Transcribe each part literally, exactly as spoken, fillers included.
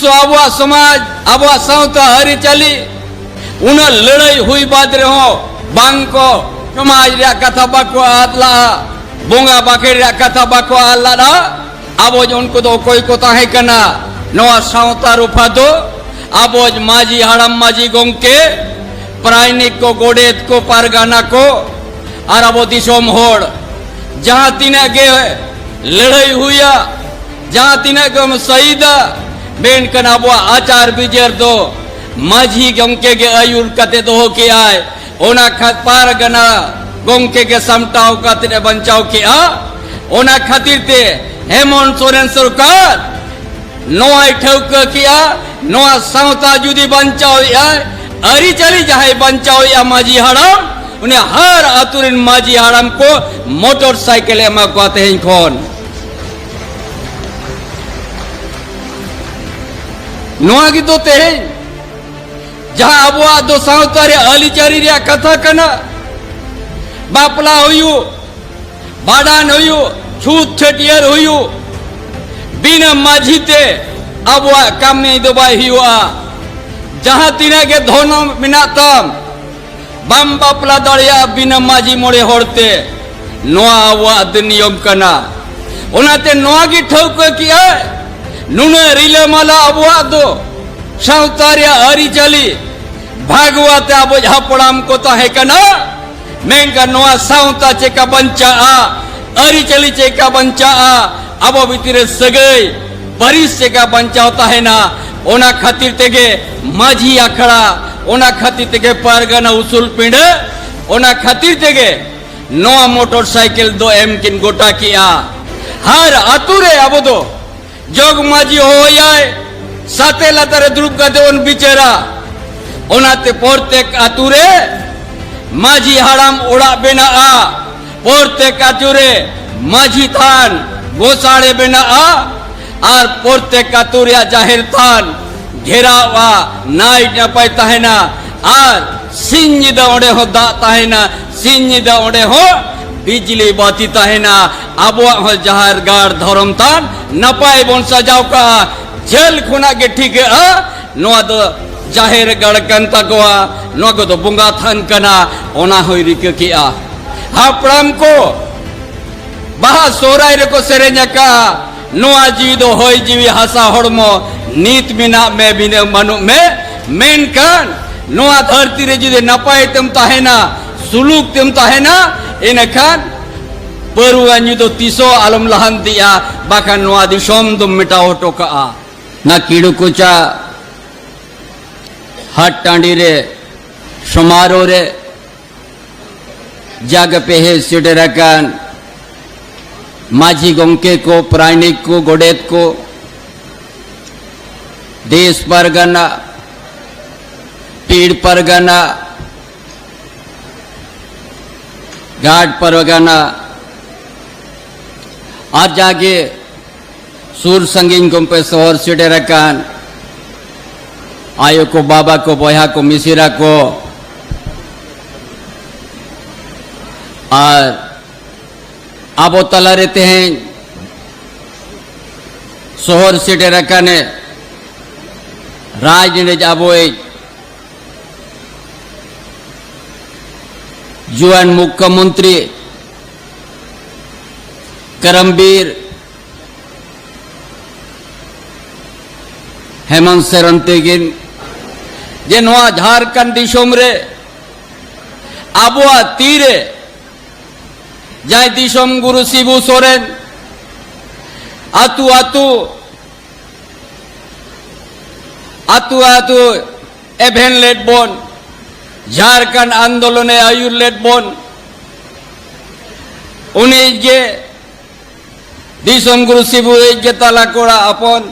ᱟᱵᱚᱣᱟᱜ ᱥᱚᱢᱟᱡᱽ, ᱟᱵᱚᱣᱟᱜ ᱥᱟᱶᱛᱟ ᱟᱹᱨᱤᱪᱟᱹᱞᱤ, ᱩᱱᱟᱹᱜ ᱞᱟᱹᱲᱦᱟᱹᱭ ᱦᱩᱭ ᱵᱟᱫ ᱨᱮᱦᱚᱸ ᱵᱟᱝ ᱠᱚ, ᱥᱚᱢᱟᱡᱽ ᱨᱮᱭᱟᱜ ᱠᱟᱛᱷᱟ ᱵᱟᱠᱚ ᱟᱫ ᱞᱟᱜᱼᱟ, ᱵᱚᱸᱜᱟ ᱵᱟᱠᱷᱮᱲ ᱨᱮᱭᱟᱜ ᱠᱟᱛᱷᱟ ᱵᱟᱠᱚ ᱟᱫ ᱞᱟᱜᱼᱟ᱾ ᱟᱵᱚ ᱩᱱᱠᱩ ᱫᱚ ᱚᱠᱚᱭ ᱠᱚ ᱛᱟᱦᱮᱸ ᱠᱟᱱᱟ? ᱱᱚᱣᱟ ᱥᱟᱶᱛᱟ ᱨᱚᱯᱷᱟ ᱫᱚ ᱟᱵᱚ ᱢᱟᱹᱡᱷᱤ ᱦᱟᱲᱟᱢ, ᱢᱟᱹᱡᱷᱤ ᱜᱚᱢᱠᱮ, ᱯᱟᱨᱟᱭᱱᱤᱠ ᱠᱚ, ᱜᱚᱰᱮᱛ ᱠᱚ, ᱯᱟᱨᱜᱟᱱᱟ ᱠᱚ, ᱟᱨ ᱟᱵᱚ ᱫᱤᱥᱚᱢ ᱦᱚᱲ, ᱡᱟᱦᱟᱸ ᱛᱤᱱᱟᱹᱜ ᱜᱮ ᱞᱟᱹᱲᱦᱟᱹᱭ ᱦᱩᱭᱟ, ᱡᱟᱦᱟᱸ ᱛᱤᱱᱟᱹᱜ ᱜᱮᱢ ᱥᱟᱹᱦᱤᱫᱟ, ᱢᱮᱱᱠᱷᱟᱱ ᱟᱵᱚᱣᱟᱜ ᱟᱪᱟᱨ ᱵᱤᱪᱟᱹᱨ ᱫᱚ ᱢᱟᱹᱡᱷᱤ ᱜᱚᱢᱠᱮ ᱜᱮ ᱟᱹᱭᱩᱨ ᱠᱟᱛᱮ ᱫᱚᱦᱚ ᱠᱮᱜᱼᱟᱭ᱾ ᱚᱱᱟ ᱠᱷᱟᱛ ᱯᱟᱨᱜᱟᱱᱟ ᱜᱚᱢᱠᱮ ᱜᱮ ᱥᱟᱢᱴᱟᱣ ᱠᱟᱛᱮ ᱮ ᱵᱟᱧᱪᱟᱣ ᱠᱮᱜᱼᱟ᱾ ᱚᱱᱟ ᱠᱷᱟᱹᱛᱤᱨ ᱛᱮ ᱦᱮᱢᱚᱱᱛ ᱥᱚᱨᱮᱱ ᱥᱚᱨᱠᱟᱨ ᱱᱚᱣᱟᱭ ᱴᱷᱟᱹᱣᱠᱟᱹ ᱠᱮᱜᱼᱟ, ᱱᱚᱣᱟ ᱥᱟᱶᱛᱟ ᱡᱩᱫᱤ ᱵᱟᱧᱪᱟᱣᱮᱜᱼᱟᱭ, ᱟᱹᱨᱤᱪᱟᱹᱞᱤ ᱡᱟᱦᱟᱸᱭ ᱵᱟᱧᱪᱟᱣᱮᱜᱼᱟ ᱢᱟᱹᱡᱷᱤ ᱦᱟᱲᱟᱢ, ᱩᱱᱤ ᱦᱟᱨ ᱟᱹᱛᱩ ᱨᱮᱱ ᱢᱟᱹᱡᱷᱤ ᱦᱟᱲᱟᱢ ᱠᱚ ᱢᱚᱴᱚᱨ ᱥᱟᱭᱠᱮᱞ ᱮ ᱮᱢᱟ ᱠᱚᱣᱟ ᱛᱮᱦᱮᱧ ᱠᱷᱚᱱ᱾ ᱱᱚᱣᱟ ᱜᱮᱛᱚ ᱛᱮᱦᱮᱧ ᱡᱟᱦᱟᱸ ᱟᱵᱚᱣᱟᱜ ᱫᱚ ᱥᱟᱶᱛᱟ ᱨᱮ ᱟᱹᱨᱤᱪᱟᱹᱞᱤ ᱨᱮᱭᱟᱜ ᱠᱟᱛᱷᱟ ᱠᱟᱱᱟ, ᱵᱟᱯᱞᱟ ᱦᱩᱭᱩᱜ, ᱵᱷᱟᱸᱰᱟᱱ ᱦᱩᱭᱩᱜ, ᱪᱷᱩᱛ ᱪᱷᱟᱹᱴᱭᱟᱹᱨ ᱦᱩᱭᱩᱜ, ᱵᱤᱱᱟᱹ ᱢᱟᱹᱡᱷᱤ ᱛᱮ ᱟᱵᱚᱣᱟᱜ ᱠᱟᱹᱢᱤ ᱫᱚ ᱵᱟᱭ ᱦᱩᱭᱩᱜᱼᱟ᱾ ᱡᱟᱦᱟᱸ ᱛᱤᱱᱟᱹᱜ ᱜᱮ ᱫᱷᱚᱨᱢᱚ ᱢᱮᱱᱟᱜ ᱛᱟᱢ, ᱵᱟᱢ ᱵᱟᱯᱞᱟ ᱫᱟᱲᱮᱭᱟᱜᱼᱟ ᱵᱤᱱᱟᱹ ᱢᱟᱹᱡᱷᱤ ᱢᱚᱬᱮ ᱦᱚᱲ ᱛᱮ᱾ ᱱᱚᱣᱟ ᱟᱵᱚᱣᱟᱜ ᱫᱚ ᱱᱤᱭᱚᱢ ᱠᱟᱱᱟ᱾ ᱚᱱᱟᱛᱮ ᱱᱚᱣᱟ ᱜᱮ ᱴᱷᱟᱹᱣᱠᱟᱹ ᱠᱮᱜᱼᱟᱭ, ᱱᱩᱱᱟᱹᱜ ᱨᱤᱞᱟᱹᱢᱟᱞᱟ ᱟᱵᱚᱣᱟᱜ ᱫᱚ ᱥᱟᱶᱛᱟ ᱨᱮᱭᱟᱜ ᱟᱹᱨᱤᱪᱟᱹᱞᱤ, ᱵᱷᱟᱜᱽᱣᱟᱛᱮ ᱟᱵᱚ ᱦᱟᱯᱲᱟᱢ ᱠᱚ ᱛᱟᱦᱮᱸ ᱠᱟᱱᱟ᱾ ᱢᱮᱱᱠᱷᱟᱱ ᱱᱚᱣᱟ ᱥᱟᱶᱛᱟ ᱪᱮᱠᱟ ᱵᱟᱧᱪᱟᱜᱼᱟ, ᱟᱹᱨᱤᱪᱟᱹᱞᱤ ᱪᱮᱠᱟ ᱵᱟᱧᱪᱟᱜᱼᱟ, ᱟᱵᱚ ᱵᱷᱤᱛᱤᱨ ᱨᱮ ᱥᱟᱹᱜᱟᱹᱭ, ᱯᱟᱹᱨᱤᱥ ᱪᱮᱠᱟ ᱵᱟᱧᱪᱟᱣ ᱛᱟᱦᱮᱱᱟ, ᱚᱱᱟ ᱠᱷᱟᱹᱛᱤᱨ ᱛᱮᱜᱮ ᱢᱟᱹᱡᱷᱤ ᱟᱠᱷᱲᱟ, ᱚᱱᱟ ᱠᱷᱟᱹᱛᱤᱨ ᱛᱮᱜᱮ ᱯᱟᱨᱜᱟᱱᱟ ᱩᱥᱩᱞ ᱯᱤᱸᱰᱟᱹ, ᱚᱱᱟ ᱠᱷᱟᱹᱛᱤᱨ ᱛᱮᱜᱮ ᱱᱚᱣᱟ ᱢᱚᱴᱚᱨ ᱥᱟᱭᱠᱮᱞ ᱫᱚ ᱮᱢ ᱠᱤᱱ ᱜᱚᱴᱟ ᱠᱮᱜᱼᱟ᱾ ᱦᱟᱨ ᱟᱹᱛᱩ ᱨᱮ ᱟᱵᱚ ᱫᱚ ᱡᱚᱜᱽ ᱢᱟᱹᱡᱷᱤ ᱦᱚᱦᱚᱭᱟᱭ, ᱥᱟᱛᱮ ᱞᱟᱛᱟᱨ ᱨᱮ ᱫᱩᱲᱩᱵ ᱠᱟᱛᱮ ᱵᱚᱱ ᱵᱤᱪᱟᱹᱨᱟ᱾ ᱚᱱᱟᱛᱮ ᱯᱨᱚᱛᱮᱠ ᱟᱹᱛᱩ ᱨᱮ ᱢᱟᱹᱡᱷᱤ ᱦᱟᱲᱟᱢ ᱚᱲᱟᱜ ᱵᱮᱱᱟᱜᱼᱟ, ᱯᱨᱚᱛᱮᱠ ᱟᱹᱛᱩ ᱨᱮ ᱢᱟᱹᱡᱷᱤ ᱛᱷᱟᱱ ᱜᱚᱥᱟᱲᱮ ᱵᱮᱱᱟᱜᱼᱟ, ᱟᱨ ᱯᱨᱚᱛᱮᱠ ᱟᱹᱛᱩ ᱨᱮᱭᱟᱜ ᱡᱟᱦᱮᱨ ᱛᱷᱟᱱ ᱜᱷᱮᱨᱟᱣᱜᱼᱟ, ᱱᱟᱭ ᱱᱟᱯᱟᱭ ᱛᱟᱦᱮᱱᱟ᱾ ᱟᱨ ᱥᱤᱧ ᱧᱤᱫᱟᱹ ᱚᱸᱰᱮ ᱦᱚᱸ ᱫᱟᱜ ᱛᱟᱦᱮᱱᱟ, ᱥᱤᱧ ᱧᱤᱫᱟᱹ ᱚᱸᱰᱮ ᱦᱚᱸ ᱵᱤᱡᱽᱞᱤ ᱵᱟᱹᱛᱤ ᱛᱟᱦᱮᱱᱟ᱾ ᱟᱵᱚᱣᱟᱜ ᱦᱚᱸ ᱡᱟᱦᱮᱨ ᱜᱟᱲ ᱫᱷᱚᱨᱚᱢ ᱛᱷᱟᱱ ᱱᱟᱯᱟᱭ ᱵᱚᱱ ᱥᱟᱡᱟᱣ ᱠᱟᱜᱼᱟ᱾ ᱡᱷᱟᱹᱞ ᱠᱷᱚᱱᱟᱜ ᱜᱮ ᱴᱷᱤᱠᱟᱹᱜᱼᱟ, ᱱᱚᱣᱟ ᱫᱚ ᱡᱟᱦᱮᱨ ᱜᱟᱲ ᱠᱟᱱ ᱛᱟᱠᱚᱣᱟ, ᱱᱚᱣᱟ ᱠᱚᱫᱚ ᱵᱚᱸᱜᱟ ᱛᱷᱟᱱ ᱠᱟᱱᱟ, ᱚᱱᱟ ᱦᱚᱸᱭ ᱨᱤᱠᱟᱹ ᱠᱮᱜᱼᱟ᱾ ᱦᱟᱯᱲᱟᱢ ᱠᱚ ᱵᱟᱦᱟ ᱥᱚᱦᱨᱟᱭ ᱨᱮᱠᱚ ᱥᱮᱨᱮᱧ ᱟᱠᱟᱫᱼᱟ, ᱱᱚᱣᱟ ᱡᱤᱣᱤ ᱫᱚ ᱦᱚᱭ ᱡᱤᱣᱤ ᱦᱟᱥᱟ ᱦᱚᱲᱢᱚ, ᱱᱤᱛ ᱢᱮᱱᱟᱜ ᱢᱮ ᱵᱷᱤᱱᱟᱹ ᱵᱟᱹᱱᱩᱜ ᱢᱮ, ᱢᱮᱱᱠᱷᱟᱱ ᱱᱚᱣᱟ ᱫᱷᱟᱹᱨᱛᱤ ᱨᱮ ᱡᱩᱫᱤ ᱱᱟᱯᱟᱭ ᱛᱮᱢ ᱛᱟᱦᱮᱱᱟ, ᱥᱩᱞᱩᱠ ᱛᱮᱢ ᱛᱟᱦᱮᱱᱟ, ᱤᱱᱟᱹᱠᱷᱟᱱ ᱯᱟᱹᱨᱣᱟᱹ ᱧᱩ ᱫᱚ ᱛᱤᱥ ᱦᱚᱸ ᱟᱞᱚᱢ ᱞᱟᱦᱟᱱᱛᱤᱜᱼᱟ, ᱵᱟᱠᱷᱟᱱ ᱱᱚᱣᱟ ᱫᱤᱥᱚᱢ ᱫᱚᱢ ᱢᱮᱴᱟᱣ ᱦᱚᱴᱚ ᱠᱟᱜᱼᱟ᱾ ᱱᱟ ᱠᱤᱲᱩ ᱠᱚᱪᱟ ᱦᱟᱴ ᱴᱟᱺᱰᱤ ᱨᱮ ᱥᱚᱢᱟᱨᱳᱦ ᱨᱮ ᱡᱟᱜᱮ ᱯᱮ ᱦᱮᱡ ᱥᱮᱴᱮᱨ ᱟᱠᱟᱱ ᱢᱟᱹᱡᱷᱤ ᱜᱚᱢᱠᱮ ᱠᱚ, ᱯᱟᱨᱟᱭᱱᱤᱠ ᱠᱚ, ᱜᱚᱰᱮᱛ ᱠᱚ, ᱫᱮᱥ ᱯᱟᱨᱜᱟᱱᱟ, ᱯᱤᱲ ᱯᱟᱨᱜᱟᱱᱟ, ᱜᱷᱟᱴ ᱯᱟᱨᱜᱟᱱᱟ, ᱟᱨ ᱡᱟᱜᱮ ᱥᱩᱨ ᱥᱟᱺᱜᱤᱧ ᱠᱷᱚᱱ ᱯᱮ ᱥᱚᱦᱚᱨ ᱥᱮᱴᱮᱨ ᱟᱠᱟᱱ ᱟᱭᱳ ᱠᱚ, ᱵᱟᱵᱟ ᱠᱚ, ᱵᱚᱭᱦᱟ ᱠᱚ, ᱢᱤᱥᱤᱨᱟ ᱠᱚ, ᱟᱨ ᱟᱵᱚ ᱛᱟᱞᱟᱨᱮ ᱛᱮᱦᱮᱧ ᱥᱚᱦᱚᱨ ᱥᱮᱴᱮᱨ ᱟᱠᱟᱱᱮ ᱨᱟᱡᱽ ᱮᱱᱮᱡ ᱟᱵᱚᱭᱤᱡ ᱡᱩᱣᱟᱹᱱ ᱢᱩᱠᱷᱭᱚᱢᱚᱱᱛᱨᱤ ᱠᱟᱨᱟᱢᱵᱤᱨ ᱦᱮᱢᱚᱱᱛ ᱥᱚᱨᱮᱱ ᱛᱟᱹᱠᱤᱱ ᱡᱮ ᱱᱚᱣᱟ ᱡᱷᱟᱲᱠᱷᱚᱸᱰ ᱫᱤᱥᱚᱢ ᱨᱮ ᱟᱵᱚᱣᱟᱜ ᱛᱤᱨᱮ ᱡᱟᱦᱟᱸᱭ ᱫᱤᱥᱚᱢ ᱜᱩᱨᱩ ᱥᱤᱵᱩ ᱥᱚᱨᱮᱱ ᱟᱹᱛᱩ ᱟᱹᱛᱩ, ᱟᱹᱛᱩ ᱟᱹᱛᱩ ᱮᱵᱷᱮᱱ ᱞᱮᱫ ᱵᱚᱱ, ᱡᱷᱟᱲᱠᱷᱚᱸᱰ ᱟᱱᱫᱳᱞᱚᱱᱮ ᱟᱹᱭᱩᱨ ᱞᱮᱫ ᱵᱚᱱ, ᱩᱱᱤ ᱜᱮ ᱫᱤᱥᱚᱢ ᱜᱩᱨᱩ ᱥᱤᱵᱩ ᱤᱡ ᱜᱮ ᱛᱟᱞᱟ ᱠᱚᱲᱟ ᱦᱚᱯᱚᱱ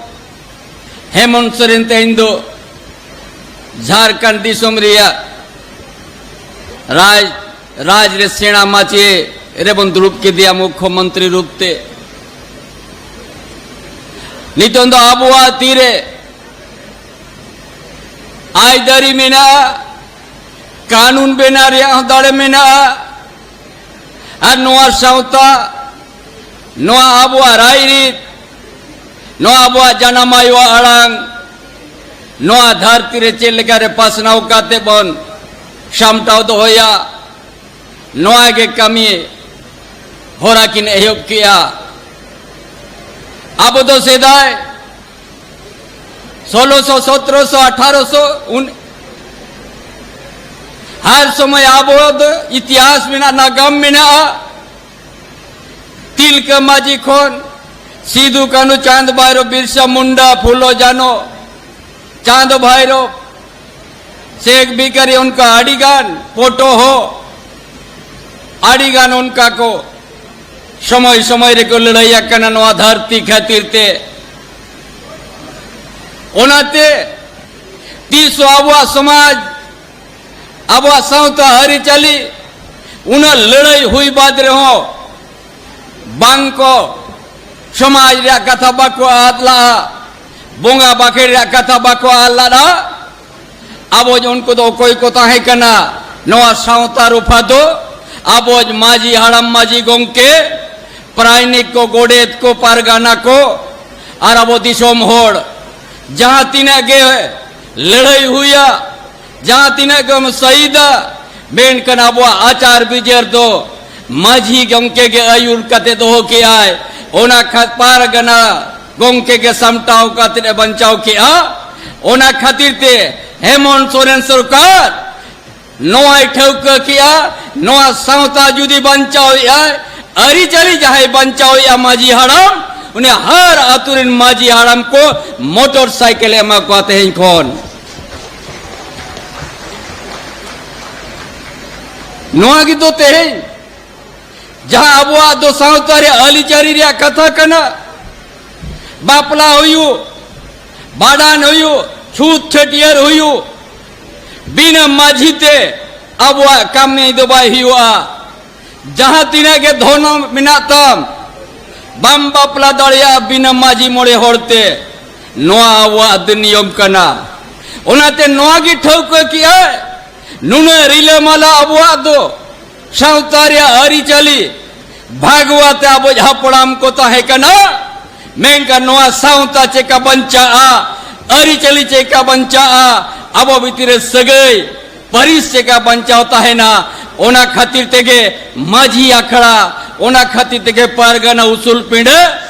ᱦᱮᱢᱚᱱᱛ ᱥᱚᱨᱮᱱ ᱛᱮᱦᱮᱧ ᱫᱚ ᱡᱷᱟᱲᱠᱷᱚᱸᱰ ᱫᱤᱥᱚᱢ ᱨᱮᱭᱟᱜ ᱨᱟᱡᱽ, ᱨᱟᱡᱽ ᱨᱮ ᱥᱮᱬᱟ ᱢᱟᱪᱮ ᱨᱮᱵᱚᱱ ᱫᱩᱲᱩᱵ ᱠᱮᱫᱮᱭᱟ ᱢᱩᱠᱷᱭᱚᱢᱚᱱᱛᱨᱤ ᱨᱩᱯ ᱛᱮ᱾ ᱱᱤᱛᱚᱝ ᱫᱚ ᱟᱵᱚᱣᱟᱜ ᱛᱤᱨᱮ ᱟᱹᱭᱫᱟᱹᱨᱤ ᱢᱮᱱᱟᱜᱼᱟ, ᱠᱟᱹᱱᱩᱱ ᱵᱮᱱᱟᱣ ᱨᱮᱭᱟᱜ ᱦᱚᱸ ᱫᱟᱲᱮ ᱢᱮᱱᱟᱜᱼᱟ᱾ ᱟᱨ ᱱᱚᱣᱟ ᱥᱟᱶᱛᱟ, ᱱᱚᱣᱟ ᱟᱵᱚᱣᱟᱜ ᱨᱟᱭᱨᱤᱛ, ᱱᱚᱣᱟ ᱟᱵᱚᱣᱟᱜ ᱡᱟᱱᱟᱢ ᱟᱭᱳᱣᱟᱜ ᱟᱲᱟᱝ ᱱᱚᱣᱟ ᱫᱷᱟᱹᱨᱛᱤ ᱨᱮ ᱪᱮᱫ ᱞᱮᱠᱟᱨᱮ ᱯᱟᱥᱱᱟᱣ ᱠᱟᱛᱮ ᱵᱚᱱ ᱥᱟᱢᱴᱟᱣ ᱫᱚᱦᱚᱭᱟ, ᱱᱚᱣᱟ ᱜᱮ ᱠᱟᱹᱢᱤ ᱦᱚᱨᱟ ᱠᱤᱱ ᱮᱦᱚᱵ ᱠᱮᱜᱼᱟ᱾ ᱟᱵᱚ ᱫᱚ ᱥᱮᱫᱟᱭ ᱥᱳᱞᱳᱥᱚ, ᱥᱚᱛᱨᱚᱥᱚ, ᱟᱴᱷᱟᱨᱚᱥᱚ, ᱩᱱ, ᱦᱟᱨ ᱥᱚᱢᱚᱭ ᱟᱵᱚ ᱫᱚ ᱤᱛᱤᱦᱟᱥ ᱢᱮᱱᱟᱜᱼᱟ, ᱱᱟᱜᱟᱢ ᱢᱮᱱᱟᱜᱼᱟ᱾ ᱛᱤᱞᱠᱟᱹ ᱢᱟᱹᱡᱷᱤ ᱠᱷᱚᱱ ᱥᱤᱫᱩ, ᱠᱟᱹᱱᱦᱩ, ᱪᱟᱸᱫᱽ, ᱵᱷᱟᱭᱨᱳ, ᱵᱤᱨᱥᱟ ᱢᱩᱱᱰᱟ, ᱯᱷᱩᱞᱳ, ᱡᱟᱱᱳ, ᱪᱟᱸᱫᱽ, ᱵᱷᱟᱭᱨᱳ, ᱥᱮᱠ ᱵᱤᱠᱟᱨᱤ, ᱚᱱᱠᱟ ᱟᱹᱰᱤᱜᱟᱱ ᱯᱳᱴᱳ ᱦᱚᱸ, ᱟᱹᱰᱤᱜᱟᱱ ᱚᱱᱠᱟ ᱠᱚ ᱥᱚᱢᱚᱭ ᱥᱚᱢᱚᱭ ᱨᱮᱠᱚ ᱞᱟᱹᱲᱦᱟᱹᱭ ᱟᱠᱟᱱᱟ ᱱᱚᱣᱟ ᱫᱷᱟᱹᱨᱛᱤ ᱠᱷᱟᱹᱛᱤᱨ ᱛᱮ᱾ ᱚᱱᱟᱛᱮ ᱛᱤᱥ ᱦᱚᱸ ᱟᱵᱚᱣᱟᱜ ᱥᱚᱢᱟᱡᱽ, ᱟᱵᱚᱣᱟᱜ ᱥᱟᱶᱛᱟ ᱟᱹᱨᱤᱪᱟᱹᱞᱤ ᱩᱱᱟᱹᱜ ᱞᱟᱹᱲᱦᱟᱹᱭ ᱦᱩᱭ ᱵᱟᱫ ᱨᱮᱦᱚᱸ ᱵᱟᱝ ᱠᱚ, ᱥᱚᱢᱟᱡᱽ ᱨᱮᱭᱟᱜ ᱠᱟᱛᱷᱟ ᱵᱟᱠᱚ ᱟᱫ ᱞᱟᱜᱼᱟ, ᱵᱚᱸᱜᱟ ᱵᱟᱠᱷᱮᱲ ᱨᱮᱭᱟᱜ ᱠᱟᱛᱷᱟ ᱵᱟᱠᱚ ᱟᱫ ᱞᱟᱜᱼᱟ᱾ ᱟᱵᱚ ᱩᱱᱠᱩ ᱫᱚ ᱚᱠᱚᱭ ᱠᱚ ᱛᱟᱦᱮᱸ ᱠᱟᱱᱟ? ᱱᱚᱣᱟ ᱥᱟᱶᱛᱟ ᱨᱚᱯᱷᱟ ᱫᱚ ᱟᱵᱚ ᱢᱟᱹᱡᱷᱤ ᱦᱟᱲᱟᱢ, ᱢᱟᱹᱡᱷᱤ ᱜᱚᱢᱠᱮ, ᱯᱟᱨᱟᱭᱱᱤᱠ ᱠᱚ, ᱜᱚᱰᱮᱛ ᱠᱚ, ᱯᱟᱨᱜᱟᱱᱟ ᱠᱚ, ᱟᱨ ᱟᱵᱚ ᱫᱤᱥᱚᱢ ᱦᱚᱲ, ᱡᱟᱦᱟᱸ ᱛᱤᱱᱟᱹᱜ ᱜᱮ ᱞᱟᱹᱲᱦᱟᱹᱭ ᱦᱩᱭᱟ, ᱡᱟᱦᱟᱸ ᱛᱤᱱᱟᱹᱜ ᱜᱮᱢ ᱥᱟᱹᱦᱤᱫᱟ, ᱢᱮᱱᱠᱷᱟᱱ ᱟᱵᱚᱣᱟᱜ ᱟᱪᱟᱨ ᱵᱤᱪᱟᱹᱨ ᱫᱚ ᱢᱟᱹᱡᱷᱤ ᱜᱚᱢᱠᱮ ᱜᱮ ᱟᱹᱭᱩᱨ ᱠᱟᱛᱮ ᱫᱚᱦᱚ ᱠᱮᱜᱼᱟᱭ᱾ ᱚᱱᱟ ᱠᱷᱟᱛ ᱯᱟᱨᱜᱟᱱᱟ ᱜᱚᱢᱠᱮ ᱜᱮ ᱥᱟᱢᱴᱟᱣ ᱠᱟᱛᱮ ᱮ ᱵᱟᱧᱪᱟᱣ ᱠᱮᱜᱼᱟ᱾ ᱚᱱᱟ ᱠᱷᱟᱹᱛᱤᱨ ᱛᱮ ᱦᱮᱢᱚᱱᱛ ᱥᱚᱨᱮᱱ ᱥᱚᱨᱠᱟᱨ ᱱᱚᱣᱟᱭ ᱴᱷᱟᱹᱣᱠᱟᱹ ᱠᱮᱜᱼᱟ, ᱱᱚᱣᱟ ᱥᱟᱶᱛᱟ ᱡᱩᱫᱤ ᱵᱟᱧᱪᱟᱣᱮᱜᱼᱟᱭ, ᱟᱹᱨᱤᱪᱟᱹᱞᱤ ᱡᱟᱦᱟᱸᱭ ᱵᱟᱧᱪᱟᱣᱮᱜᱼᱟ ᱢᱟᱹᱡᱷᱤ ᱦᱟᱲᱟᱢ, ᱩᱱᱤ ᱦᱟᱨ ᱟᱹᱛᱩ ᱨᱮᱱ ᱢᱟᱹᱡᱷᱤ ᱦᱟᱲᱟᱢ ᱠᱚ ᱢᱚᱴᱚᱨ ᱥᱟᱭᱠᱮᱞ ᱮ ᱮᱢᱟ ᱠᱚᱣᱟ ᱛᱮᱦᱮᱧ ᱠᱷᱚᱱ᱾ ᱱᱚᱣᱟ ᱜᱮᱛᱚ ᱛᱮᱦᱮᱧ ᱡᱟᱦᱟᱸ ᱟᱵᱚᱣᱟᱜ ᱫᱚ ᱥᱟᱶᱛᱟ ᱨᱮᱭᱟᱜ ᱟᱹᱨᱤᱪᱟᱹᱞᱤ ᱨᱮᱭᱟᱜ ᱠᱟᱛᱷᱟ ᱠᱟᱱᱟ, ᱵᱟᱯᱞᱟ ᱦᱩᱭᱩᱜ, ᱵᱷᱟᱸᱰᱟᱱ ᱦᱩᱭᱩᱜ, ᱪᱷᱩᱛ ᱪᱷᱟᱹᱴᱭᱟᱹᱨ ᱦᱩᱭᱩᱜ, ᱵᱤᱱᱟᱹ ᱢᱟᱹᱡᱷᱤ ᱛᱮ ᱟᱵᱚᱣᱟᱜ ᱠᱟᱹᱢᱤ ᱫᱚ ᱵᱟᱭ ᱦᱩᱭᱩᱜᱼᱟ᱾ ᱡᱟᱦᱟᱸ ᱛᱤᱱᱟᱹᱜ ᱜᱮ ᱫᱷᱚᱱ ᱢᱮᱱᱟᱜ ᱛᱟᱢ, ᱵᱟᱢ ᱵᱟᱯᱞᱟ ᱫᱟᱲᱮᱭᱟᱜᱼᱟ ᱵᱤᱱᱟᱹ ᱢᱟᱹᱡᱷᱤ ᱢᱚᱬᱮ ᱦᱚᱲ ᱛᱮ᱾ ᱱᱚᱣᱟ ᱟᱵᱚᱣᱟᱜ ᱫᱚ ᱱᱤᱭᱚᱢ ᱠᱟᱱᱟ᱾ ᱚᱱᱟᱛᱮ ᱱᱚᱣᱟ ᱜᱮ ᱴᱷᱟᱹᱣᱠᱟᱹ ᱠᱮᱜᱼᱟᱭ, ᱱᱩᱱᱟᱹᱜ ᱨᱤᱞᱟᱹᱢᱟᱞᱟ ᱟᱵᱚᱣᱟᱜ ᱫᱚ ᱥᱟᱶᱛᱟ ᱨᱮᱭᱟᱜ ᱟᱹᱨᱤᱪᱟᱹᱞᱤ, ᱵᱷᱟᱜᱽᱣᱟᱛᱮ ᱟᱵᱚ ᱦᱟᱯᱲᱟᱢ ᱠᱚ ᱛᱟᱦᱮᱸ ᱠᱟᱱᱟ, ᱢᱮᱱᱠᱷᱟᱱ ᱱᱚᱣᱟ ᱥᱟᱶᱛᱟ ᱪᱮᱠᱟ ᱵᱟᱧᱪᱟᱜᱼᱟ, ᱟᱹᱨᱤᱪᱟᱹᱞᱤ ᱪᱮᱠᱟ ᱵᱟᱧᱪᱟᱜᱼᱟ, ᱟᱵᱚ ᱵᱷᱤᱛᱤᱨ ᱨᱮ ᱥᱟᱹᱜᱟᱹᱭ, ᱯᱟᱹᱨᱤᱥ ᱪᱮᱠᱟ ᱵᱟᱧᱪᱟᱣ ᱛᱟᱦᱮᱱᱟ, ᱚᱱᱟ ᱠᱷᱟᱹᱛᱤᱨ ᱛᱮᱜᱮ ᱢᱟᱹᱡᱷᱤ ᱟᱠᱷᱲᱟ, ᱚᱱᱟ ᱠᱷᱟᱹᱛᱤᱨ ᱛᱮᱜᱮ ᱯᱟᱨᱜᱟᱱᱟ ᱩᱥᱩᱞ ᱯᱤᱸᱰᱟᱹ,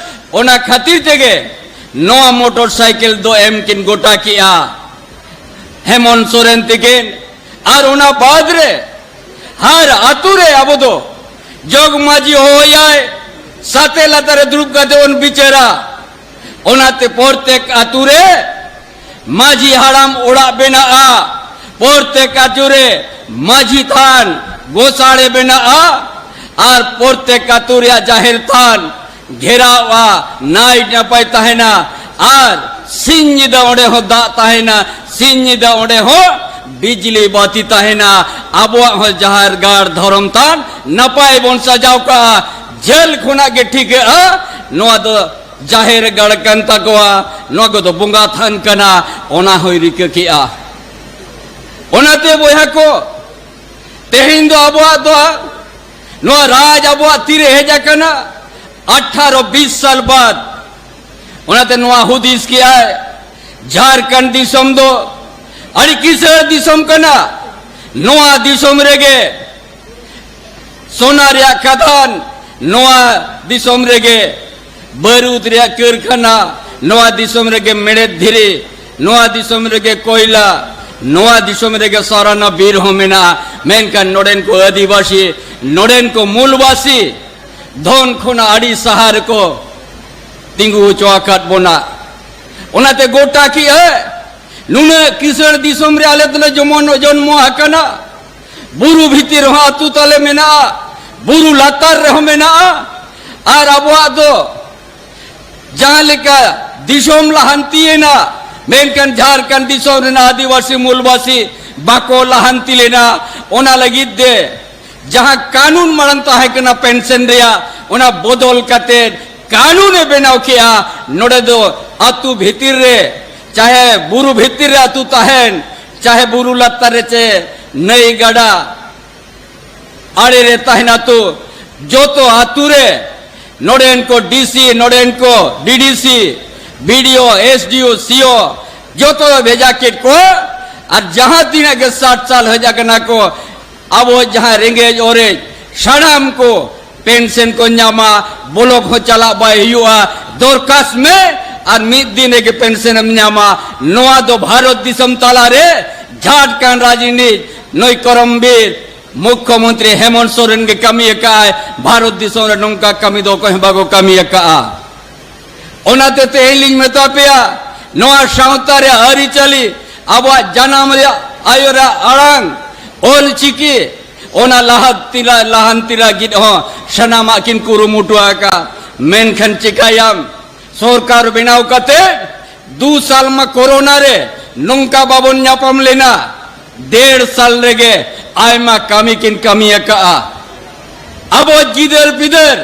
ᱚᱱᱟ ᱠᱷᱟᱹᱛᱤᱨ ᱛᱮᱜᱮ ᱱᱚᱣᱟ ᱢᱚᱴᱚᱨ ᱥᱟᱭᱠᱮᱞ ᱫᱚ ᱮᱢ ᱠᱤᱱ ᱜᱚᱴᱟ ᱠᱮᱜᱼᱟ ᱦᱮᱢᱚᱱᱛ ᱥᱚᱨᱮᱱ ᱛᱤᱠᱤᱱ᱾ ᱟᱨ ᱚᱱᱟ ᱵᱟᱫ ᱨᱮ ᱦᱟᱨ ᱟᱛᱳ ᱨᱮ ᱟᱵᱚ ᱫᱚ ᱡᱚᱜᱽ ᱢᱟᱹᱡᱷᱤ ᱦᱚᱦᱚᱭᱟᱭ, ᱥᱟᱛᱮ ᱞᱟᱛᱟᱨ ᱨᱮ ᱫᱩᱲᱩᱵ ᱠᱟᱛᱮ ᱵᱚᱱ ᱵᱤᱪᱟᱹᱨᱟ᱾ ᱚᱱᱟᱛᱮ ᱯᱨᱚᱛᱮᱠ ᱟᱛᱳ ᱨᱮ ᱢᱟᱹᱡᱷᱤ ᱦᱟᱲᱟᱢ ᱚᱲᱟᱜ ᱵᱮᱱᱟᱜᱼᱟ, ᱯᱨᱚᱛᱮᱠ ᱟᱛᱳ ᱨᱮ ᱢᱟᱹᱡᱷᱤ ᱛᱷᱟᱱ ᱜᱚᱥᱟᱲᱮ ᱵᱮᱱᱟᱜᱼᱟ, ᱟᱨ ᱯᱨᱚᱛᱮᱠ ᱟᱛᱳ ᱨᱮᱭᱟᱜ ᱡᱟᱦᱮᱨ ᱛᱷᱟᱱ ᱜᱷᱮᱨᱟᱣᱜᱼᱟ, ᱱᱟᱭ ᱱᱟᱯᱟᱭ ᱛᱟᱦᱮᱱᱟ᱾ ᱟᱨ ᱥᱤᱧ ᱧᱤᱫᱟᱹ ᱚᱸᱰᱮ ᱦᱚᱸ ᱫᱟᱜ ᱛᱟᱦᱮᱱᱟ, ᱥᱤᱧ ᱧᱤᱫᱟᱹ ᱚᱸᱰᱮ ᱦᱚᱸ ᱵᱤᱡᱽᱞᱤ ᱵᱟᱹᱛᱤ ᱛᱟᱦᱮᱱᱟ᱾ ᱟᱵᱚᱣᱟᱜ ᱦᱚᱸ ᱡᱟᱦᱮᱨ ᱜᱟᱲ ᱫᱷᱚᱨᱚᱢ ᱛᱷᱟᱱ ᱱᱟᱯᱟᱭ ᱵᱚᱱ ᱥᱟᱡᱟᱣ ᱠᱟᱜᱼᱟ᱾ ᱡᱷᱟᱹᱞ ᱠᱷᱚᱱᱟᱜ ᱜᱮ ᱴᱷᱤᱠᱟᱹᱜᱼᱟ, ᱱᱚᱣᱟ ᱫᱚ ᱡᱟᱦᱮᱨ ᱜᱟᱲ ᱠᱟᱱ ᱛᱟᱠᱚᱣᱟ, ᱱᱚᱣᱟ ᱠᱚᱫᱚ ᱵᱚᱸᱜᱟ ᱛᱷᱟᱱ ᱠᱟᱱᱟ, ᱚᱱᱟ ᱦᱚᱸᱭ ᱨᱤᱠᱟᱹ ᱠᱮᱜᱼᱟ᱾ ᱚᱱᱟᱛᱮ ᱵᱚᱭᱦᱟ ᱠᱚ, ᱛᱮᱦᱮᱧ ᱫᱚ ᱟᱵᱚᱣᱟᱜ ᱫᱚ ᱱᱚᱣᱟ ᱨᱟᱡᱽ ᱟᱵᱚᱣᱟᱜ ᱛᱤᱨᱮ ᱦᱮᱡ ᱟᱠᱟᱱᱟ ᱟᱴᱷᱟᱨᱚ ᱵᱤᱥ ᱥᱟᱞ ᱵᱟᱫ᱾ ᱚᱱᱟᱛᱮ ᱱᱚᱣᱟ ᱦᱩᱫᱤᱥ ᱠᱮᱜᱼᱟᱭ, ᱡᱷᱟᱲᱠᱷᱚᱸᱰ ᱫᱤᱥᱚᱢ ᱫᱚ ᱟᱹᱰᱤ ᱠᱤᱥᱟᱹᱬ ᱫᱤᱥᱚᱢ ᱠᱟᱱᱟ, ᱱᱚᱣᱟ ᱫᱤᱥᱚᱢ ᱨᱮᱜᱮ ᱥᱚᱱᱟ ᱨᱮᱭᱟᱜ ᱠᱷᱟᱫᱟᱱ, ᱱᱚᱣᱟ ᱫᱤᱥᱚᱢ ᱨᱮᱜᱮ ᱵᱟᱹᱨᱩᱫ ᱨᱮᱭᱟᱜ ᱠᱟᱹᱨᱠᱷᱟᱱᱟ, ᱱᱚᱣᱟ ᱫᱤᱥᱚᱢ ᱨᱮᱜᱮ ᱢᱮᱬᱦᱮᱫ ᱫᱷᱤᱨᱤ, ᱱᱚᱣᱟ ᱫᱤᱥᱚᱢ ᱨᱮᱜᱮ ᱠᱚᱭᱞᱟ, ᱱᱚᱣᱟ ᱫᱤᱥᱚᱢ ᱨᱮᱜᱮ ᱥᱟᱨᱟᱱᱟ ᱵᱤᱨ ᱦᱚᱸ ᱢᱮᱱᱟᱜᱼᱟ᱾ ᱢᱮᱱᱠᱷᱟᱱ ᱱᱚᱰᱮᱱ ᱠᱚ ᱟᱹᱫᱤᱵᱟᱹᱥᱤ, ᱱᱚᱰᱮᱱ ᱠᱚ ᱢᱩᱞᱵᱟᱥᱤ ᱫᱷᱚᱱ ᱠᱷᱚᱱᱟᱜ ᱟᱹᱰᱤ ᱥᱟᱦᱟ ᱨᱮᱠᱚ ᱛᱤᱸᱜᱩ ᱦᱚᱪᱚ ᱟᱠᱟᱫ ᱵᱚᱱᱟ᱾ ᱚᱱᱟᱛᱮ ᱜᱚᱴᱟ ᱠᱮᱜᱼᱟ, ᱱᱩᱱᱟᱹᱜ ᱠᱤᱥᱟᱹᱬ ᱫᱤᱥᱚᱢ ᱨᱮ ᱟᱞᱮ ᱫᱚᱞᱮ ᱡᱚᱢᱚᱱ ᱡᱚᱱᱢᱚ ᱟᱠᱟᱱᱟ, ᱵᱩᱨᱩ ᱵᱷᱤᱛᱤᱨ ᱨᱮᱦᱚᱸ ᱟᱹᱛᱩ ᱛᱟᱞᱮ ᱢᱮᱱᱟᱜᱼᱟ, ᱵᱩᱨᱩ ᱞᱟᱛᱟᱨ ᱨᱮᱦᱚᱸ ᱢᱮᱱᱟᱜᱼᱟ, ᱟᱨ ᱟᱵᱚᱣᱟᱜ ᱫᱚ ᱡᱟᱦᱟᱸ ᱞᱮᱠᱟ ᱫᱤᱥᱚᱢ ᱞᱟᱦᱟᱱᱛᱤᱭᱮᱱᱟ, ᱢᱮᱱᱠᱷᱟᱱ ᱡᱷᱟᱲᱠᱷᱚᱸᱰ ᱫᱤᱥᱚᱢ ᱨᱮᱱ ᱟᱹᱫᱤᱵᱟᱹᱥᱤ ᱢᱩᱞᱵᱟᱹᱥᱤ ᱵᱟᱠᱚ ᱞᱟᱦᱟᱱᱛᱤ ᱞᱮᱱᱟ᱾ ᱚᱱᱟ ᱞᱟᱹᱜᱤᱫ ᱛᱮ ᱡᱟᱦᱟᱸ ᱠᱟᱹᱱᱩᱱ ᱢᱟᱲᱟᱝ ᱛᱟᱦᱮᱸ ᱠᱟᱱᱟ ᱯᱮᱱᱥᱚᱱ ᱨᱮᱭᱟᱜ, ᱚᱱᱟ ᱵᱚᱫᱚᱞ ᱠᱟᱛᱮ ᱠᱟᱹᱱᱩᱱ ᱮ ᱵᱮᱱᱟᱣ ᱠᱮᱜᱼᱟ᱾ ᱱᱚᱰᱮ ᱫᱚ ᱟᱹᱛᱩ ᱵᱷᱤᱛᱤᱨ ᱨᱮ, ᱪᱟᱦᱮ ᱵᱩᱨᱩ ᱵᱷᱤᱛᱤᱨ ᱨᱮ ᱟᱹᱛᱩ ᱛᱟᱦᱮᱱ, ᱪᱟᱦᱮ ᱵᱩᱨᱩ ᱞᱟᱛᱟᱨ ᱨᱮ ᱪᱮ ᱱᱟᱹᱭ ᱜᱟᱰᱟ ᱟᱲᱮ ᱨᱮ ᱛᱟᱦᱮᱱ ᱟᱹᱛᱩ, ᱡᱚᱛᱚ ᱟᱹᱛᱩ ᱨᱮ ᱱᱚᱰᱮᱱ ᱠᱚ ᱰᱤ ᱥᱤ, ᱱᱚᱰᱮᱱ ᱠᱚ ᱰᱤ ᱰᱤ ᱥᱤ, ᱵᱤ ᱰᱤ ᱳ, ᱮᱥ ᱰᱤ ᱳ, ᱥᱤ ᱳ, ᱡᱚᱛᱚ ᱞᱮ ᱵᱷᱮᱡᱟ ᱠᱮᱫ ᱠᱚᱣᱟ᱾ ᱟᱨ ᱡᱟᱦᱟᱸ ᱛᱤᱱᱟᱹᱜ ᱜᱮ ᱥᱟᱴ ᱥᱟᱞ ᱦᱮᱡ ᱟᱠᱟᱱᱟ ᱠᱚ, ᱟᱵᱚ ᱡᱟᱦᱟᱸ ᱨᱮᱸᱜᱮᱡ ᱚᱨᱮᱡ, ᱥᱟᱱᱟᱢ ᱠᱚ ᱯᱮᱱᱥᱚᱱ ᱠᱚ ᱧᱟᱢᱟ, ᱵᱞᱚᱠ ᱦᱚᱸ ᱪᱟᱞᱟᱜ ᱵᱟᱭ ᱦᱩᱭᱩᱜᱼᱟ, ᱫᱚᱨᱠᱟᱥ ᱢᱮ ᱟᱨ ᱢᱤᱫ ᱫᱤᱱ ᱨᱮᱜᱮ ᱯᱮᱱᱥᱚᱱ ᱮᱢ ᱧᱟᱢᱟ᱾ ᱱᱚᱣᱟ ᱫᱚ ᱵᱷᱟᱨᱚᱛ ᱫᱤᱥᱚᱢ ᱛᱟᱞᱟᱨᱮ ᱡᱷᱟᱲᱠᱷᱚᱸᱰ ᱨᱟᱡᱽᱱᱤᱛ ᱱᱩᱭ ᱠᱚᱨᱚᱢᱵᱤᱨ ᱢᱩᱠᱷᱭᱚᱢᱚᱱᱛᱨᱤ ᱦᱮᱢᱚᱱᱛ ᱥᱚᱨᱮᱱ ᱜᱮ ᱠᱟᱹᱢᱤ ᱟᱠᱟᱫᱼᱟᱭ᱾ ᱵᱷᱟᱨᱚᱛ ᱫᱤᱥᱚᱢ ᱨᱮ ᱱᱚᱝᱠᱟ ᱠᱟᱹᱢᱤ ᱫᱚ ᱚᱠᱚᱭ ᱦᱚᱸ ᱵᱟᱠᱚ ᱠᱟᱹᱢᱤ ᱟᱠᱟᱫᱼᱟ᱾ ᱚᱱᱟᱛᱮ ᱛᱮᱦᱮᱧ ᱞᱤᱧ ᱢᱮᱛᱟ ᱯᱮᱭᱟ, ᱱᱚᱣᱟ ᱥᱟᱶᱛᱟ ᱨᱮᱭᱟᱜ ᱟᱹᱨᱤᱪᱟᱹᱞᱤ, ᱟᱵᱚᱣᱟᱜ ᱡᱟᱱᱟᱢ ᱨᱮᱭᱟᱜ ᱟᱭᱳ ᱨᱮᱭᱟᱜ ᱟᱲᱟᱝ, ᱚᱞ ᱪᱤᱠᱤ, ᱚᱱᱟ ᱞᱟᱦᱟᱱᱛᱤ ᱞᱟ-, ᱞᱟᱦᱟᱱᱛᱤ ᱞᱟᱹᱜᱤᱫ ᱦᱚᱸ ᱥᱟᱱᱟᱢᱟᱜ ᱠᱤᱱ ᱠᱩᱨᱩᱢᱩᱴᱩ ᱟᱠᱟᱫᱼᱟ᱾ ᱢᱮᱱᱠᱷᱟᱱ ᱪᱤᱠᱟᱹᱭᱟᱢ, ᱥᱚᱨᱠᱟᱨ ᱵᱮᱱᱟᱣ ᱠᱟᱛᱮ ᱫᱩ ᱥᱟᱞ ᱢᱟ ᱠᱳᱨᱳᱱᱟ ᱨᱮ ᱱᱚᱝᱠᱟ ᱵᱟᱵᱚᱱ ᱧᱟᱯᱟᱢ ᱞᱮᱱᱟ, ᱰᱮᱲ ᱥᱟᱞ ᱨᱮᱜᱮ ᱟᱭᱢᱟ ᱠᱟᱹᱢᱤ ᱠᱤᱱ ᱠᱟᱹᱢᱤ ᱟᱠᱟᱫᱼᱟ᱾ ᱟᱵᱚ ᱜᱤᱫᱟᱹᱨ ᱯᱤᱫᱟᱹᱨ,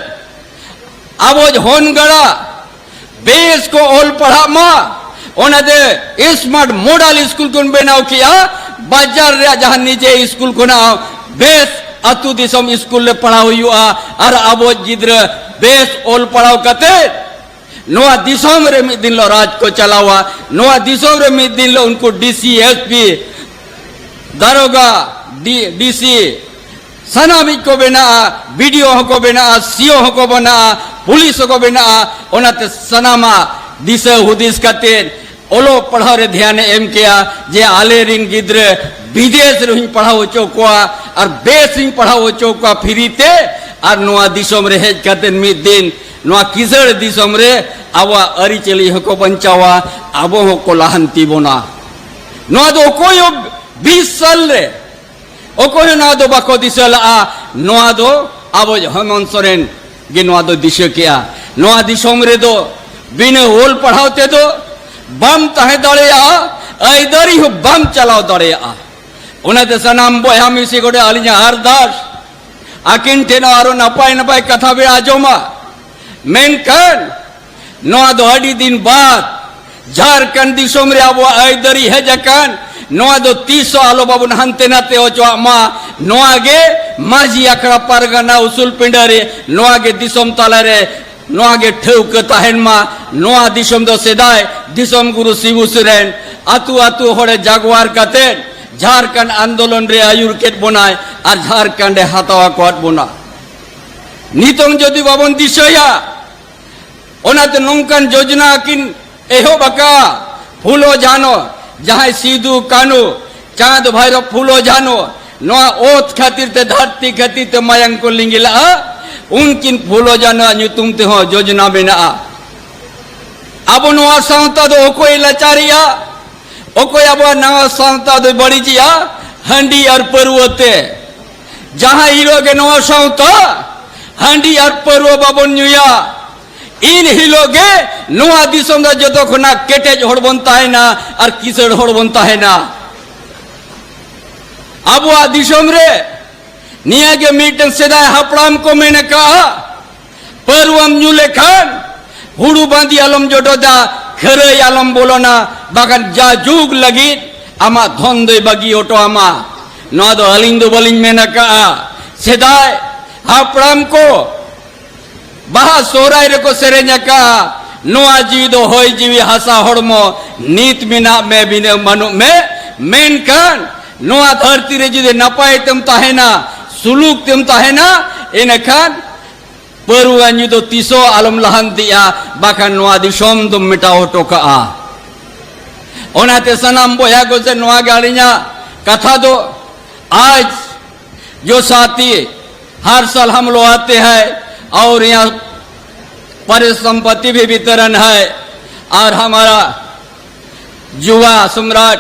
ᱟᱵᱚ ᱦᱚᱱ ᱜᱟᱲᱟ ᱵᱮᱥ ᱠᱚ ᱚᱞ ᱯᱟᱲᱦᱟᱜ ᱢᱟ, ᱚᱱᱟᱛᱮ ᱥᱢᱟᱨᱴ ᱢᱚᱰᱮᱞ ᱥᱠᱩᱞ ᱠᱚ ᱵᱮᱱᱟᱣ ᱠᱮᱜᱼᱟ᱾ ᱵᱟᱡᱟᱨ ᱨᱮᱭᱟᱜ ᱡᱟᱦᱟᱸ ᱱᱤᱡᱮ ᱥᱠᱩᱞ ᱠᱷᱚᱱᱟᱜ ᱵᱮᱥ ᱟᱹᱛᱩ ᱫᱤᱥᱚᱢ ᱥᱠᱩᱞ ᱨᱮ ᱯᱟᱲᱦᱟᱣ ᱦᱩᱭᱩᱜᱼᱟ᱾ ᱟᱨ ᱟᱵᱚ ᱜᱤᱫᱽᱨᱟᱹ ᱵᱮᱥ ᱚᱞ ᱯᱟᱲᱦᱟᱣ ᱠᱟᱛᱮ ᱱᱚᱣᱟ ᱫᱤᱥᱚᱢ ᱨᱮ ᱢᱤᱫ ᱫᱤᱱ ᱦᱤᱞᱳᱜ ᱨᱟᱡᱽ ᱠᱚ ᱪᱟᱞᱟᱣᱟ, ᱱᱚᱣᱟ ᱫᱤᱥᱚᱢ ᱨᱮ ᱢᱤᱫ ᱫᱤᱱ ᱦᱤᱞᱳᱜ ᱩᱱᱠᱩ ᱰᱤ ᱥᱤ, ᱮᱥ ᱯᱤ, ᱫᱟᱨᱚᱜᱟ, ᱰᱤ-, ᱰᱤ ᱥᱤ, ᱥᱟᱱᱟᱢᱤᱡ ᱠᱚ ᱵᱮᱱᱟᱜᱼᱟ, ᱵᱤ ᱰᱤ ᱳ ᱦᱚᱸᱠᱚ ᱵᱮᱱᱟᱜᱼᱟ, ᱥᱤ ᱳ ᱦᱚᱸᱠᱚ ᱵᱮᱱᱟᱜᱼᱟ, ᱯᱩᱞᱤᱥ ᱦᱚᱸᱠᱚ ᱵᱮᱱᱟᱜᱼᱟ᱾ ᱚᱱᱟᱛᱮ ᱥᱟᱱᱟᱢᱟᱜ ᱫᱤᱥᱟᱹ ᱦᱩᱫᱤᱥ ᱠᱟᱛᱮ ᱚᱞᱚᱜ ᱯᱟᱲᱦᱟᱣ ᱨᱮ ᱫᱷᱮᱭᱟᱱᱮ ᱮᱢ ᱠᱮᱜᱼᱟ ᱡᱮ ᱟᱞᱮ ᱨᱤᱱ ᱜᱤᱫᱽᱨᱟᱹ ᱵᱤᱫᱮᱥ ᱨᱮᱦᱚᱸᱧ ᱯᱟᱲᱦᱟᱣ ᱦᱚᱪᱚ ᱠᱚᱣᱟ ᱟᱨ ᱵᱮᱥ ᱤᱧ ᱯᱟᱲᱦᱟᱣ ᱦᱚᱪᱚ ᱠᱚᱣᱟ ᱯᱷᱤᱨᱤ ᱛᱮ, ᱟᱨ ᱱᱚᱣᱟ ᱫᱤᱥᱚᱢ ᱨᱮ ᱦᱮᱡ ᱠᱟᱛᱮ ᱢᱤᱫ ᱫᱤᱱ ᱱᱚᱣᱟ ᱠᱤᱥᱟᱹᱬ ᱫᱤᱥᱚᱢ ᱨᱮ ᱟᱵᱚᱣᱟᱜ ᱟᱹᱨᱤᱪᱟᱹᱞᱤ ᱦᱚᱸᱠᱚ ᱵᱟᱧᱪᱟᱣᱟ, ᱟᱵᱚ ᱦᱚᱸᱠᱚ ᱞᱟᱦᱟᱱᱛᱤ ᱵᱚᱱᱟ᱾ ᱱᱚᱣᱟ ᱫᱚ ᱚᱠᱚᱭ ᱦᱚᱸ ᱵᱤᱥ ᱥᱟᱞ ᱨᱮ ᱚᱠᱚᱭ ᱦᱚᱸ ᱱᱚᱣᱟ ᱫᱚ ᱵᱟᱠᱚ ᱫᱤᱥᱟᱹ ᱞᱟᱜᱼᱟ᱾ ᱱᱚᱣᱟ ᱫᱚ ᱟᱵᱚ ᱦᱮᱢᱚᱱᱛ ᱥᱚᱨᱮᱱ ᱜᱮ ᱱᱚᱣᱟ ᱫᱚ ᱫᱤᱥᱟᱹ ᱠᱮᱜᱼᱟ᱾ ᱱᱚᱣᱟ ᱫᱤᱥᱚᱢ ᱨᱮᱫᱚ ᱵᱤᱱᱟᱹ ᱚᱞ ᱯᱟᱲᱦᱟᱣ ᱛᱮᱫᱚ ᱵᱟᱢ ᱛᱟᱦᱮᱸ ᱫᱟᱲᱮᱭᱟᱜᱼᱟ, ᱟᱹᱭᱫᱟᱹᱨᱤ ᱦᱚᱸ ᱵᱟᱢ ᱪᱟᱞᱟᱣ ᱫᱟᱲᱮᱭᱟᱜᱼᱟ᱾ ᱚᱱᱟᱛᱮ ᱥᱟᱱᱟᱢ ᱵᱚᱭᱦᱟ ᱢᱤᱥᱤ ᱠᱚᱴᱷᱮᱱ ᱟᱹᱞᱤᱧᱟᱜ ᱟᱨᱫᱟᱥ, ᱟᱹᱠᱤᱱ ᱴᱷᱮᱱ ᱦᱚᱸ ᱟᱨᱚ ᱱᱟᱯᱟᱭ ᱱᱟᱯᱟᱭ ᱠᱟᱛᱷᱟ ᱵᱮᱱ ᱟᱸᱡᱚᱢᱟ᱾ ᱢᱮᱱᱠᱷᱟᱱ ᱱᱚᱣᱟ ᱫᱚ ᱟᱹᱰᱤ ᱫᱤᱱ ᱵᱟᱫ ᱡᱷᱟᱲᱠᱷᱚᱸᱰ ᱫᱤᱥᱚᱢ ᱨᱮ ᱟᱵᱚᱣᱟᱜ ᱟᱹᱭᱫᱟᱹᱨᱤ ᱦᱮᱡ ᱟᱠᱟᱱ, ᱱᱚᱣᱟ ᱫᱚ ᱛᱤᱥ ᱦᱚᱸ ᱟᱞᱚ ᱵᱟᱵᱚᱱ ᱦᱟᱱᱛᱮ ᱱᱟᱛᱮ ᱦᱚᱪᱚᱣᱟᱜ ᱢᱟ᱾ ᱱᱚᱣᱟ ᱜᱮ ᱢᱟᱹᱡᱷᱤ ᱟᱠᱷᱲᱟ ᱯᱟᱨᱜᱟᱱᱟ ᱩᱥᱩᱞ ᱯᱤᱸᱰᱟᱹ ᱨᱮ, ᱱᱚᱣᱟ ᱜᱮ ᱫᱤᱥᱚᱢ ᱛᱟᱞᱟ ᱨᱮ, ᱱᱚᱣᱟ ᱜᱮ ᱴᱷᱟᱹᱣᱠᱟᱹ ᱛᱟᱦᱮᱱ ᱢᱟ᱾ ᱱᱚᱣᱟ ᱫᱤᱥᱚᱢ ᱫᱚ ᱥᱮᱫᱟᱭ ᱫᱤᱥᱚᱢ ᱜᱩᱨᱩ ᱥᱤᱵᱩ ᱥᱚᱨᱮᱱ ᱟᱹᱛᱩ ᱟᱹᱛᱩ ᱦᱚᱲᱮ ᱡᱟᱜᱣᱟᱨ ᱠᱟᱛᱮ ᱡᱷᱟᱨᱠᱷᱚᱸᱰ ᱟᱱᱫᱳᱞᱚᱱ ᱨᱮ ᱟᱹᱭᱩᱨ ᱠᱮᱫ ᱵᱚᱱᱟᱭ ᱟᱨ ᱡᱷᱟᱨᱠᱷᱚᱸᱰ ᱮ ᱦᱟᱛᱟᱣ ᱟᱠᱟᱫ ᱵᱚᱱᱟ᱾ ᱱᱤᱛᱚᱝ ᱡᱩᱫᱤ ᱵᱟᱵᱚᱱ ᱫᱤᱥᱟᱹᱭᱟ, ᱚᱱᱟᱛᱮ ᱱᱚᱝᱠᱟᱱ ᱡᱳᱡᱽᱱᱟ ᱠᱤᱱ ᱮᱦᱚᱵ ᱟᱠᱟᱫᱼᱟ᱾ ᱯᱷᱩᱞᱳ ᱡᱷᱟᱱᱳ, ᱡᱟᱦᱟᱸᱭ ᱥᱤᱫᱩ ᱠᱟᱹᱱᱩ, ᱪᱟᱸᱫ ᱵᱷᱟᱭᱨᱚ, ᱯᱷᱩᱞᱳ ᱡᱷᱟᱱᱳ, ᱱᱚᱣᱟ ᱚᱛ ᱠᱷᱟᱹᱛᱤᱨ ᱛᱮ, ᱫᱷᱟᱹᱨᱛᱤ ᱠᱷᱟᱹᱛᱤᱨ ᱛᱮ ᱢᱟᱭᱟᱝ ᱠᱚ ᱞᱤᱸᱜᱤ ᱞᱟᱜᱼᱟ, ᱩᱱᱠᱤᱱ ᱯᱷᱩᱞᱳ ᱡᱷᱟᱱᱳᱣᱟᱜ ᱧᱩᱛᱩᱢ ᱛᱮᱦᱚᱸ ᱡᱳᱡᱽᱱᱟ ᱢᱮᱱᱟᱜᱼᱟ᱾ ᱟᱵᱚ ᱱᱚᱣᱟ ᱥᱟᱶᱛᱟ ᱫᱚ ᱚᱠᱚᱭ ᱞᱟᱪᱟᱨᱮᱜᱼᱟ? ᱚᱠᱚᱭ ᱟᱵᱚᱣᱟᱜ ᱱᱟᱣᱟ ᱥᱟᱶᱛᱟ ᱫᱚᱭ ᱵᱟᱹᱲᱤᱡᱮᱜᱼᱟ? ᱦᱟᱺᱰᱤ ᱟᱨ ᱯᱟᱹᱨᱣᱟᱹ ᱛᱮ᱾ ᱡᱟᱦᱟᱸ ᱦᱤᱞᱳᱜ ᱜᱮ ᱱᱚᱣᱟ ᱥᱟᱶᱛᱟ ᱦᱟᱺᱰᱤ ᱟᱨ ᱯᱟᱹᱨᱣᱟᱹ ᱵᱟᱵᱚᱱ ᱧᱩᱭᱟ, ᱤᱱ ᱦᱤᱞᱳᱜ ᱜᱮ ᱱᱚᱣᱟ ᱫᱤᱥᱚᱢ ᱨᱮ ᱡᱚᱛᱚ ᱠᱷᱚᱱᱟᱜ ᱠᱮᱴᱮᱡ ᱦᱚᱲ ᱵᱚᱱ ᱛᱟᱦᱮᱱᱟ ᱟᱨ ᱠᱤᱥᱟᱹᱬ ᱦᱚᱲ ᱵᱚᱱ ᱛᱟᱦᱮᱱᱟ᱾ ᱟᱵᱚᱣᱟᱜ ᱫᱤᱥᱚᱢ ᱨᱮ ᱱᱤᱭᱟᱹ ᱜᱮ ᱢᱤᱫᱴᱮᱱ ᱥᱮᱫᱟᱭ ᱦᱟᱯᱲᱟᱢ ᱠᱚ ᱢᱮᱱ ᱟᱠᱟᱫᱼᱟ, ᱯᱟᱹᱨᱣᱟᱹᱢ ᱧᱩ ᱞᱮᱠᱷᱟᱱ ᱦᱩᱲᱩ ᱵᱟᱸᱫᱤ ᱟᱞᱚᱢ ᱡᱚᱴᱚᱫᱟ, ᱠᱷᱟᱹᱨᱟᱹᱭ ᱟᱞᱚᱢ ᱵᱚᱞᱚᱱᱟ, ᱵᱟᱠᱷᱟᱱ ᱡᱟ ᱡᱩᱜᱽ ᱞᱟᱹᱜᱤᱫ ᱟᱢᱟᱜ ᱫᱷᱚᱱ ᱫᱚᱭ ᱵᱟᱹᱜᱤ ᱦᱚᱴᱚ ᱟᱢᱟ᱾ ᱱᱚᱣᱟ ᱫᱚ ᱟᱹᱞᱤᱧ ᱫᱚ ᱵᱟᱹᱞᱤᱧ ᱢᱮᱱ ᱟᱠᱟᱫᱼᱟ᱾ ᱥᱮᱫᱟᱭ ᱦᱟᱯᱲᱟᱢ ᱠᱚ ᱵᱟᱦᱟ ᱥᱚᱦᱨᱟᱭ ᱨᱮᱠᱚ ᱥᱮᱨᱮᱧ ᱟᱠᱟᱫᱼᱟ, "ᱱᱚᱣᱟ ᱡᱤᱣᱤ ᱫᱚ ᱦᱚᱭ ᱡᱤᱣᱤ ᱦᱟᱥᱟ ᱦᱚᱲᱢᱚ, ᱱᱤᱛ ᱢᱮᱱᱟᱜ ᱢᱮ ᱵᱷᱤᱱᱟᱹ ᱵᱟᱹᱱᱩᱜ ᱢᱮ", ᱢᱮᱱᱠᱷᱟᱱ ᱱᱚᱣᱟ ᱫᱷᱟᱹᱨᱛᱤ ᱨᱮ ᱡᱩᱫᱤ ᱱᱟᱯᱟᱭ ᱛᱮᱢ ᱛᱟᱦᱮᱱᱟ, ᱥᱩᱞᱩᱠ ᱛᱮᱢ ᱛᱟᱦᱮᱱᱟ, ᱤᱱᱟᱹᱠᱷᱟᱱ ᱯᱟᱹᱨᱣᱟᱹ ᱧᱩ ᱫᱚ ᱛᱤᱥ ᱦᱚᱸ ᱟᱞᱚᱢ ᱞᱟᱦᱟᱱᱛᱤᱜᱼᱟ, ᱵᱟᱠᱷᱟᱱ ᱱᱚᱣᱟ ᱫᱤᱥᱚᱢ ᱫᱚᱢ ᱢᱮᱴᱟᱣ ᱦᱚᱴᱚ ᱠᱟᱜᱼᱟ᱾ ᱚᱱᱟᱛᱮ ᱥᱟᱱᱟᱢ ᱵᱚᱭᱦᱟ ᱠᱚ ᱥᱮ ᱱᱚᱣᱟ ᱜᱮ ᱟᱹᱞᱤᱧᱟᱜ ᱠᱟᱛᱷᱟ ᱫᱚ, ᱟᱡ ᱡᱚ ᱥᱟᱛᱤ ᱦᱟᱨ ᱥᱟᱞ ᱦᱟᱢ ᱞᱳ ᱟᱛᱮ ᱦᱟᱭ ᱟᱣᱨ ᱭᱟᱦᱟᱸ ᱯᱟᱨᱤᱥ ᱥᱚᱢᱯᱚᱛᱤ ᱵᱷᱤ ᱵᱤᱛᱚᱨᱚᱱ ᱦᱟᱭ ᱟᱨ ᱦᱟᱢᱟᱨᱟ ᱡᱩᱣᱟ ᱥᱚᱢᱨᱟᱴ